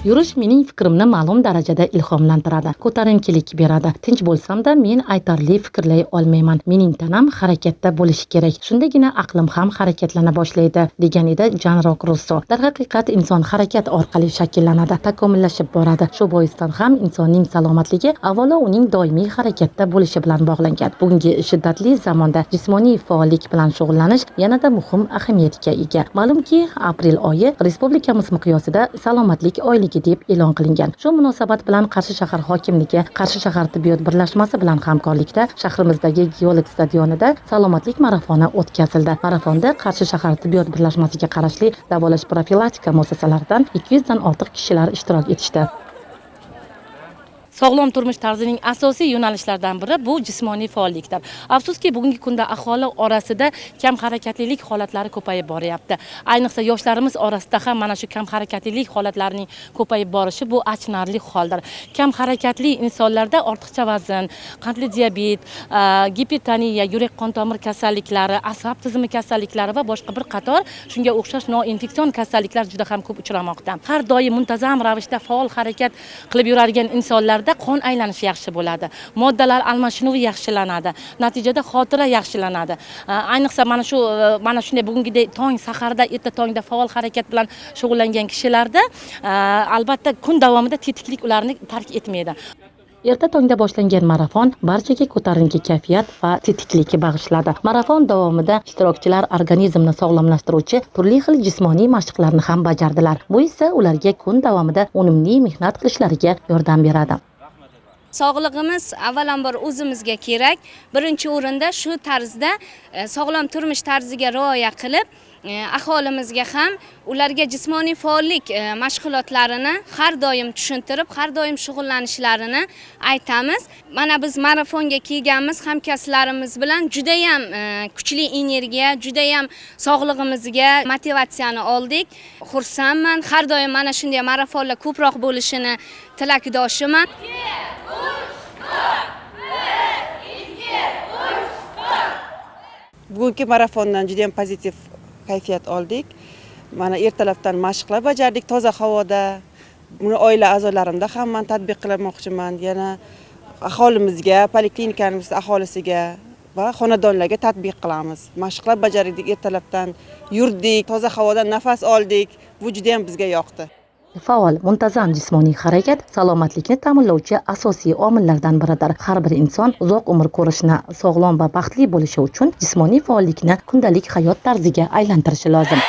Yurish mening fikrimni ma'lum darajada ilhomlantiradi, ko'tarinkilik beradi. Tinch bo'lsam-da, men aytarli fikrlay olmayman. Mening tanam harakatda bo'lishi kerak. Shundagina aqlim ham harakatlana boshlaydi, degan edi Jan Rok Russo. Darhaqiqat, inson harakat orqali shakllanadi, takomillashib boradi. Shu boisdan ham insonning salomatligi avvalo uning doimiy harakatda bo'lishi bilan bog'langan. Bugungi shiddatli zamonda jismoniy faollik bilan shug'ullanish yanada muhim ahamiyatga ega. Ma'lumki, aprel oyi respublikamiz miqyosida salomatlik oyligi deb e'lon qilingan. Shu munosabat bilan Qarshi shahar hokimligi Qarshi shahar tibbiyot birlashmasi bilan hamkorlikda shahrimizdagi Geolog stadionida salomatlik marafoni o'tkazildi. Marafonda Qarshi shahar tibbiyot birlashmasiga qarashli davolash profilaktika muassasalaridan 200 dan ortiq kishilar ishtirok etishdi. Sog'lom turmush tarzining asosiy yo'nalishlaridan biri bu jismoniy faollikdir. Afsuski, bugungi kunda aholi orasida kam harakatlilik holatlari ko'payib boryapti. Ayniqsa yoshlarimiz orasida ham mana shu kam harakatlilik holatlarining ko'payib borishi bu achinarli holdir. Kam harakatli insonlarda ortiqcha vazn, qandli diabet, gipertoniya, yurak qon tomir kasalliklari, asab tizimi kasalliklari va boshqa bir qator shunga o'xshash noinfeksion kasalliklar juda ham ko'p uchramoqda. Har doim muntazam ravishda faol harakat qilib yuradigan insonlar qon aylanishi yaxshi bo'ladi, moddalar almashinuvi yaxshilanadi, natijada xotira yaxshilanadi. Ayniqsa mana shunday bugungidek tong saharda, erta tongda faol harakat bilan shug'ullangan kishilarda albatta kun davomida tetiklik ularni tark etmaydi. Erta tongda boshlangan marafon barchaga ko'tarinki kayfiyat va tetiklik bag'ishladi. Marafon davomida ishtirokchilar organizmni sog'lomlashtiruvchi turli xil jismoniy mashqlarni ham bajardilar. Bu esa ularga kun davomida unumli mehnat qilishlariga yordam beradi. Sog'lig'imiz avvalambor o'zimizga kerak. Birinchi o'rinda shu tarzda sog'lom turmush tarziga rioya qilib, aholimizga ham ularga jismoniy faollik mashg'ulotlarini har doim tushuntirib, har doim shug'ullanishlarini aytamiz. Mana biz marafonga kelganmiz hamkasblarimiz bilan juda ham kuchli energiya, juda ham sog'lig'imizga motivatsiyani oldik. Xursandman. Har doim mana shunday marafonlar ko'proq bo'lishini tilakdoshiman. 2, 3, 4. Bugungi marafondan juda ham pozitiv kayfiyat oldik. Mana ertalabdan mashqlar bajardik toza havoda. Buni oila a'zolarimda ham men tatbiq qilmoqchiman. Yana aholimizga, poliklinikamiz aholisiga va xonadonlarga tatbiq qilamiz. Mashqlar bajardik, ertalabdan yurdik, toza havodan nafas oldik. Bu juda ham bizga yoqdi. Faol, muntazam jismoniy harakat salomatlikni ta'minlovchi asosiy omillardan biridir. Har bir inson uzoq umr ko'rishni, sog'lom va baxtli bo'lishi uchun jismoniy faollikni kundalik hayot tarziga aylantirishi lozim.